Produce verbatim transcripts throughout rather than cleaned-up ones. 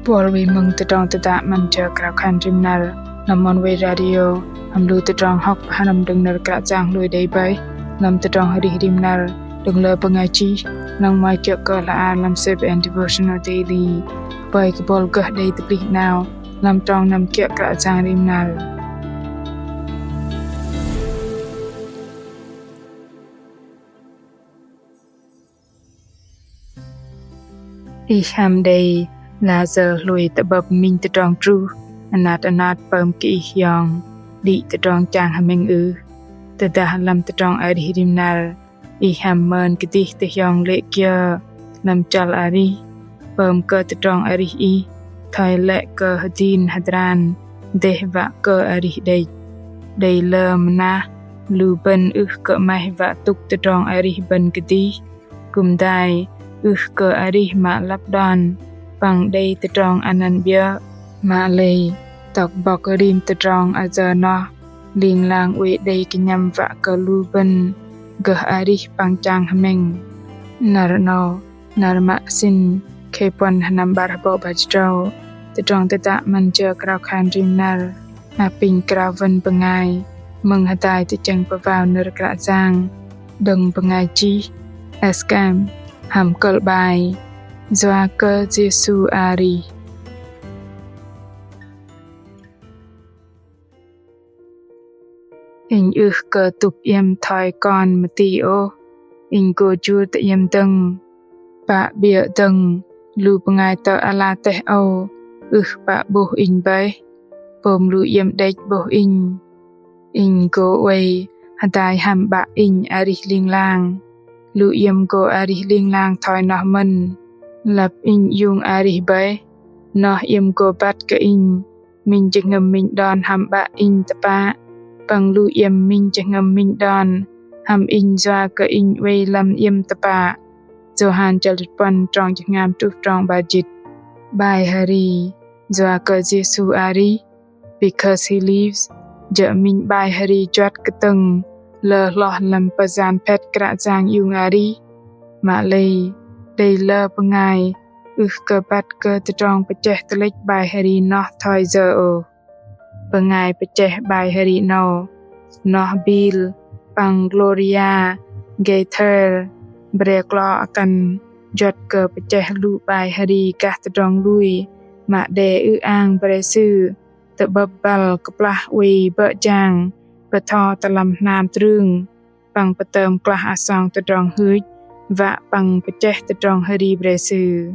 Bol wei mơ̆ng tơdrong tơdă 'Măn Jơ Krao Khan Rim Năr lăm Oneway Radio, hăm lu tơdrong hŏk pơhrăm đơ̆ng nơ̆r Kră Yang lui đei bơih lăm tơdrong arih rim năr đơ̆ng lơ bơngai chih, lăng mă kiơ̆ kơ hla ar lăm Save and Devotional Daily. Bơih kơ bol gơh đei tơplih 'nao lăm trong năm kiơ̆ Kră Yang rim năr. Ih hăm đei layơ hlôi tơ'bơ̆p minh tơdrong truh anat anat pơm kơ ih hiong đĭ tơdrong chang hơmĕng ưh? Tơdah lăm tơdrong arih rim năr ih hăm mơn kơdih tơhiong lê̆ kiơ lăm chăl arih, pơm kơ tơdrong arih ih thoi lĕ kơ hơdin hơdran dêh wă kơ arih đĕch. Đei lơ mơnah lu bơ̆n ưh kơ 'maih wă tŭk tơdrong arih bơ̆n kơdih, kư̆m dai ưh kơ arih mă lăp đon păng đei tơdrong anăn 'biơ̆. Mă lei tŏk bŏk rim tơdrong ayơ noh, ling lang oei đei kơnhăm wă kơ lu bơ̆n gơh arih păng chang hơmĕng. Năr 'nâu, năr mă sĭn khei puăn hơnăm 'bar hơbâu 'bar jĭt tơdrâu, tơdrong tơdă 'Măn Jơ Krao Khan Rim Năr apinh krao wơ̆n bơngai mơ̆ng hơdai tơchĕng pơwao nơ̆r Kră Yang đơ̆ng bơngai chih Eskam hăm kơ̆l 'bai Yua kơ Yêsu arih. Inh ưh kơ tŭp iĕm thoi kon mơti ôh, inh gô jur tơ iĕm dơ̆ng. Pă 'biơ̆ dơ̆ng lu bơngai tơ ala teh âu ưh pă 'bôh inh bơih, pôm lu iĕm đĕch 'bôh inh. Inh gô oei hơdai hăm 'Bă inh arih ling lang. Lu iĕm gô arih ling lang thoi noh mơ̆n. Lăp inh iung arih bơih, noh iĕm gô băt kơ inh minh jơhngơ̆m minh đon hăm 'Bă inh tơpă, păng lu iĕm minh jơhngơ̆m minh đon hăm inh yua kơ inh oei lăm iĕm tơpă. Yôhan chăl jĭt puăn trong jơhngam truh trong 'bar jĭt. 'Bai hri Yua kơ Yêsu arih, Because He Lives, jơ̆ minh 'bai hri juăt kơtơ̆ng lơ hloh lăm pơyan phet Kră Yang iung arih. Mă lei đei lơ bơngai ưh kơ băt kơ tơdrong pơchĕh tơlĕch 'bai hri noh thoi yơ ôh. Bơngai pơchĕh 'bai hri 'nâu noh Bill păng Gloria Gaither, bre klo akăn juăt kơ pơchĕh lu 'bai hri gah tơdrong lui mă đe ư-ang bre sư tơ'bơ̆p băl kơplah oei bơ̆ jang bơtho tơ lăm hnam trưng păng pơtơm klah asong tơdrong hưch wă păng pơchĕh tơdrong hri bre sư.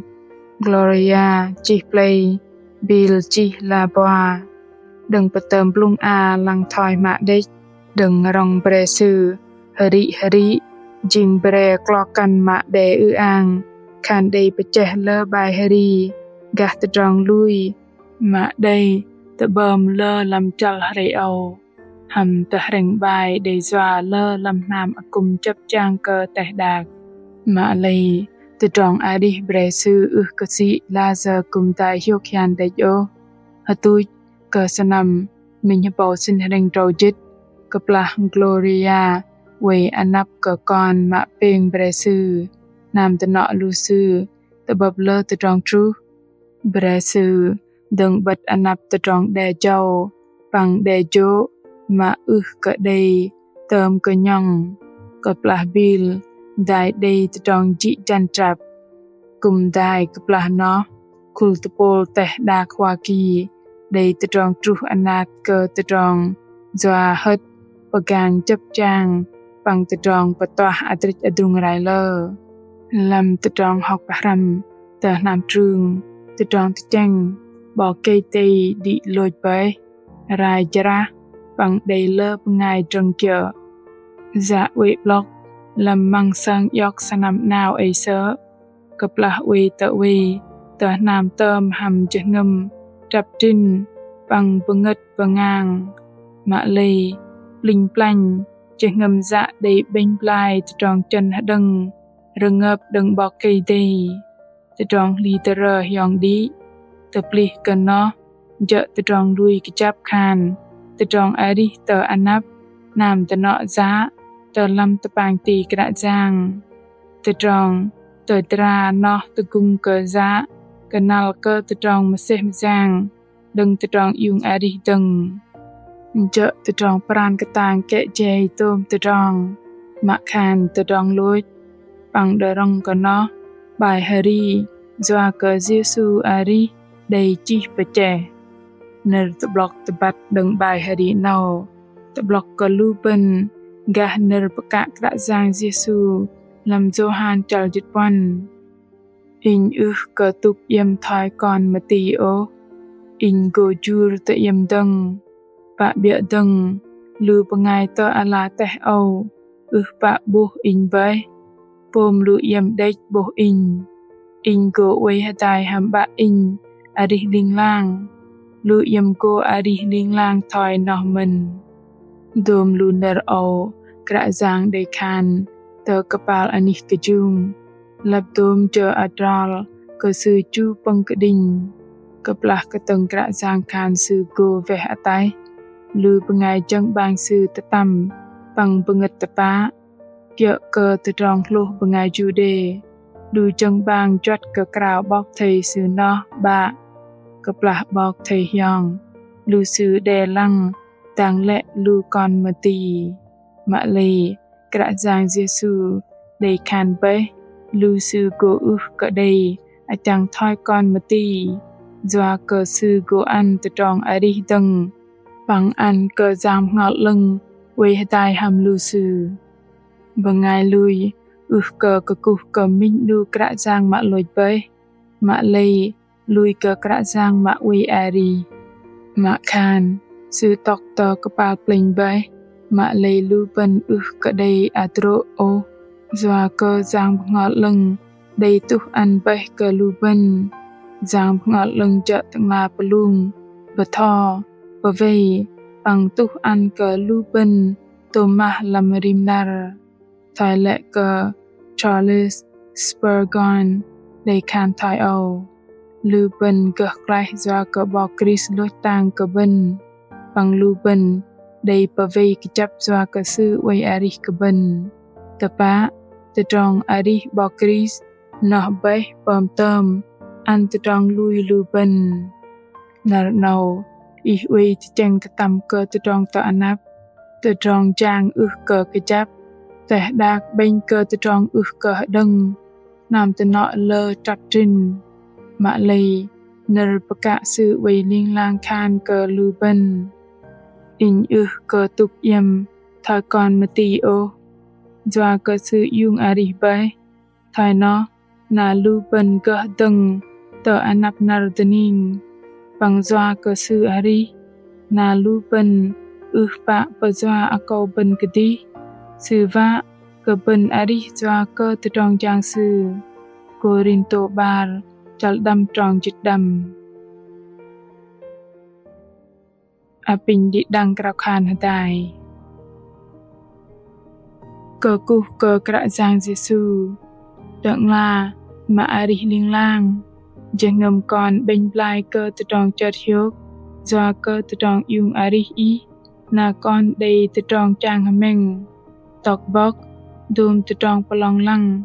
Gloria chih plei, Bill chih la boa. Đơ̆ng pơtơm blŭng a lăng thoi hmă đĕch, đơ̆ng rŏng bre sư hơrih hơrih, jing bre klo kăn mă đe ư-ang khan đei pơchĕh lơ 'bai hri gah tơdrong lui mă đei tơ'bơm lơ lăm chăl hrei âu hăm tơ hrĕng 'bai đei yua lơ lăm hnam akŭm chơ̆p chang kơ teh đak. Mă lei tơdrong arih bre sư ưh kơ sĭ layơ kư̆m dai hiôk hian đĕch ôh. Hơtuch kơ sơnăm minh hơbâu sĭn hrĕng tơdrâu jĭt, kơplah Gloria oei anăp kơ kon mă pêng bre sư, hnam tơnŏ lu sư tơ'bơ̆p lơ tơdrong truh. Bre sư dơ̆ng 'bơ̆t anăp tơdrong đe jâu păng đe jô̆ mă ưh kơ đei tơm kơnhŏng. Kơplah Bill dai đei tơdrong jĭ jăn trăp, kư̆m dai kơplah noh khul tơpôl teh đak Hoa Kỳ đei tơdrong truh anat kơ tơdrong yua hơ̆t pơgang chơ̆p chang păng tơdrong pơtuah adrĕch adrung rai lơ. Lăm tơdrong hŏk pơhrăm tơ hnam trưng, tơdrong tơchĕng 'Bok Kei-Dei đĭ lôch bơih, rai jrah păng đei lơ bơngai drơ̆ng kiơ̆. Yă oei 'blŏk lăm măng sơng iŏk sơnăm 'nao ei sơ̆, kơplah oei tơ oei tơ hnam tơm hăm jơhngơ̆m trăp trĭn păng bơngơ̆t bơngang. Mă lei plĭnh planh jơhngơ̆m yă đei 'bĕnh blai tơdrong chơ̆n hơđơ̆ng rơngơp đơ̆ng 'Bok Kei-Dei. Tơdrong hli tơrơ hiong đĭ, tơplih kơ noh jơ̆ tơdrong lui kơjăp khan tơdrong arih tơ anăp hnam tơnŏ yă tơ lăm tơpang ti Kră Yang. Tơdrong tơdra noh tơgŭm kơ yă kơnăl kơ tơdrong mơsêh mơyang đơ̆ng tơdrong iung arih dơ̆ng. Jơ̆ tơdrong pran kơtang kĕ jei tôm tơdrong, mă khan tơdrong lôch. Păng đơ̆ng rŏng kơ noh, bai hơri yua kơ Yêsu arih đei chih pơchĕh. Nơ̆r tơ'blŏk tơbăt đơ̆ng bai hơri 'nâu tơ'blŏk kơ lu bơ̆n gah nơ̆r pơkă Kră Yang Yêsu lăm Yôhan chăl jĭt puăn: Inh ưh kơ tŭk iĕm thoi kon mơti ôh, Inh gô jur tơ iĕm dơ̆ng. Pă 'biơ̆ dơ̆ng, lu bơngai tơ ala teh âu ưh pă 'bôh Inh bơih, pôm lu iĕm đĕch 'bôh Inh. Inh gô oei hơdai hăm 'Bă Inh arih ling lang, lu iĕm gô arih ling lang thoi noh mơ̆n. Dôm lu nơ̆r âu Kră Yang đei khan tơ kơpal anih kơjung, lăp dôm jơ adrol kơ Sư chu pơ̆ng kơđinh. Kơplah kơtơ̆ng Kră Yang khan Sư gô weh ataih, lu bơngai jơ̆ng 'bang Sư tơtăm păng bơngơ̆t tơpă. Kiơ̆ kơ tơdrong hlôh bơngai Juđê, lu jơ̆ng 'bang juăt kơ krao 'bok thây sư noh 'Bă. Kơplah 'bok thây hiong, lu sư đe lăng dang lĕ lu kon mơti. Mă lei Kră Yang Yêsu đei khan bơih lu sư gô ưh kơ đei achăng thoi kon mơti, yua kơ Sư gô ăn tơdrong arih dơ̆ng păng ăn kơ Yang Bơhngol 'Lơ̆ng oei hơdai hăm lu sư. Bơngai lui ưh kơ kơkuh kơ minh 'nu Kră Yang mă lôch bơih, mă lei lui kơ Kră Yang mă oei arih. Mă khan Sư tŏk tơ kơpal plĕnh bơih, mă lei lu bơ̆n ưh kơ đei hơdrô̆ ôh, yua kơ Yang Bơhngol 'Lơ̆ng đei tuh ăn bơih kơ lu bơ̆n. Yang Bơhngol 'Lơ̆ng jơ̆ Tơ'ngla pơlung, bơtho, pơwei, păng tuh ăn kơ lu bơ̆n tôm mah lăm rim năr. Thoi lĕ kơ Charles Spurgeon đei khan thoi âu: Lu bơ̆n gơh klaih yua kơ 'Bok Krist lôch tang kơ bơ̆n, păng lu bơ̆n đei pơwei kơjăp yua kơ Sư oei arih kơ bơ̆n. Tơpă, tơdrong arih 'Bok Krist noh bơih pơm tơm ăn tơdrong lui lu bơ̆n. Năr 'nâu, ih oei tơchĕng tơtăm kơ tơdrong tơ anăp, tơdrong jang ưh kơ kơjăp, teh đak 'bĕnh kơ tơdrong ưh kơ hơđơ̆ng, hnam tơnŏ lơ trăp trĭn. Mă lei, nơ̆r pơkă Sư oei ling lang khan kơ lu bơ̆n: Inh ưh kơ tŭk iĕm thoi kon mơti ôh, yua kơ Sư iung arih bơih. Thoi noh, na lu bơ̆n gơh dơ̆ng tơ anăp năr dơning, păng yua kơ Sư arih, na lu bơ̆n ưh pă pơyua akâu bơ̆n kơdih, Sư wă kơ bơ̆n arih yua kơ tơdrong jang Sư. Kôrintô 'bar, chăl đăm trong jĭt đăm. Apinh đĭ đăng krao khan hơdai. Kơkuh kơ Kră Yang Yêsu, Tơ'ngla mă arih ling lang, jơhngơ̆m kon 'bĕnh blai kơ tơdrong chơt hiôk, yua kơ tơdrong iung arih Ih, na kon đei tơdrong chang hơmĕng, tŏk bŏk, dôm tơdrong pơlong lăng,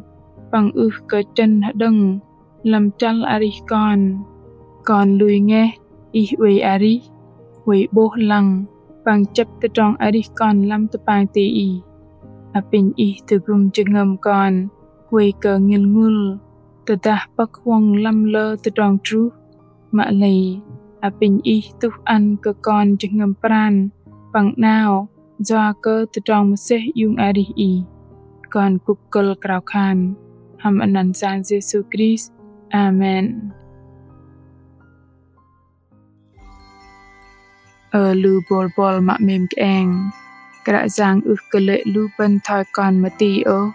păng ưh kơ chơ̆n hơđơ̆ng lăm chăl arih kon. Kon lui ngeh Ih oei arih, oei 'bôh lăng, păng chĕp tơdrong arih kon lăm tơpang ti Ih. Apinh Ih tơgŭm jơhngơ̆m kon oei kơ ngĭl ngŭl, tơdah pơ̆k huŏng lăm lơ tơdrong truh. Mă lei, apinh Ih tuh ăn kơ kon jơhngơ̆m pran păng 'nao, yua kơ tơdrong mơsêh iung arih Ih. Kon kŭp kơ̆l krao khan hăm anăn Yang Yêsu Krist. Amen. Ơ lu bôl bôl mă 'mêm kơeng, Kră Yang ưh kơ lê̆ lu bơ̆n thoi kon mơti ôh.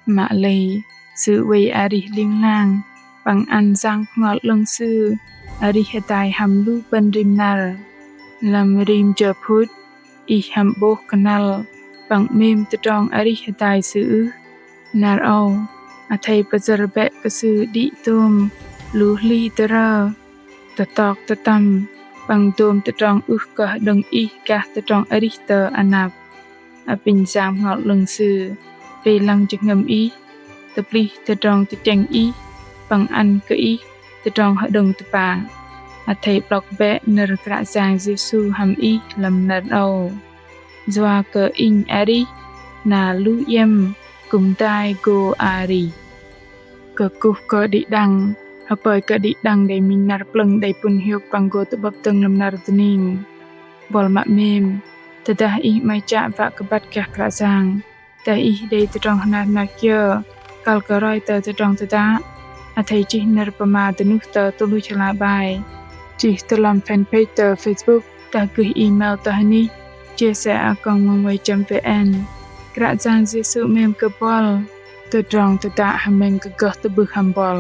Mă lei, Sư oei arih ling lang, păng ăn Yang Bơhngol 'Lơ̆ng Sư arih hơdai hăm lu bơ̆n rim năr. Lăm rim jơ phŭt, ih hăm 'bôh kơnăl păng 'mêm tơdrong arih hơdai Sư ưh? Năr âu, athei pơyơ̆r bĕ kơ Sư đĭ tôm lu hli tơrơ, tơtŏk tơtăm, păng dôm tơdrong ưh kơ hơđơ̆ng ih gah tơdrong arih tơ anăp. Apinh Yang Bơhngol 'Lơ̆ng Sư pơlăng jơhngơ̆m ih, tơplih tơdrong tơchĕng ih, păng ăn kơ ih tơdrong hơđơ̆ng tơpă. Athei 'blŏk bĕ nơ̆r Kră Yang Yêsu hăm ih lăm năr âu. Yua kơ Inh arih, na lu iĕm kư̆m dai gô arih. Kơkuh kơ đĭ đăng, hơpơi kơ đĭ đăng đei minh năr plơ̆ng đei pŭn hiôk păng gô tơ'bơ̆p dơ̆ng lăm năr dơning. Buăl mă 'mêm, tơdah ih 'maih chă wă kơ băt gah Kră Yang, tơdah ih đei tơdrong hnar hnar kiơ, kăl kơ roi tơ tơdrong tơdă, athei chih nơ̆r pơma dơnuh tơ tơluch hla bơar. Chih tơ lăm fanpage tơ Facebook, dah gơih email tơ hơnih jsa a còng oneway chấm vn. Kră Yang Yêsu 'mêm kơ buăl, tơdrong tơdă hơmĕng kơ gơh tơ'bưh hăm buăl.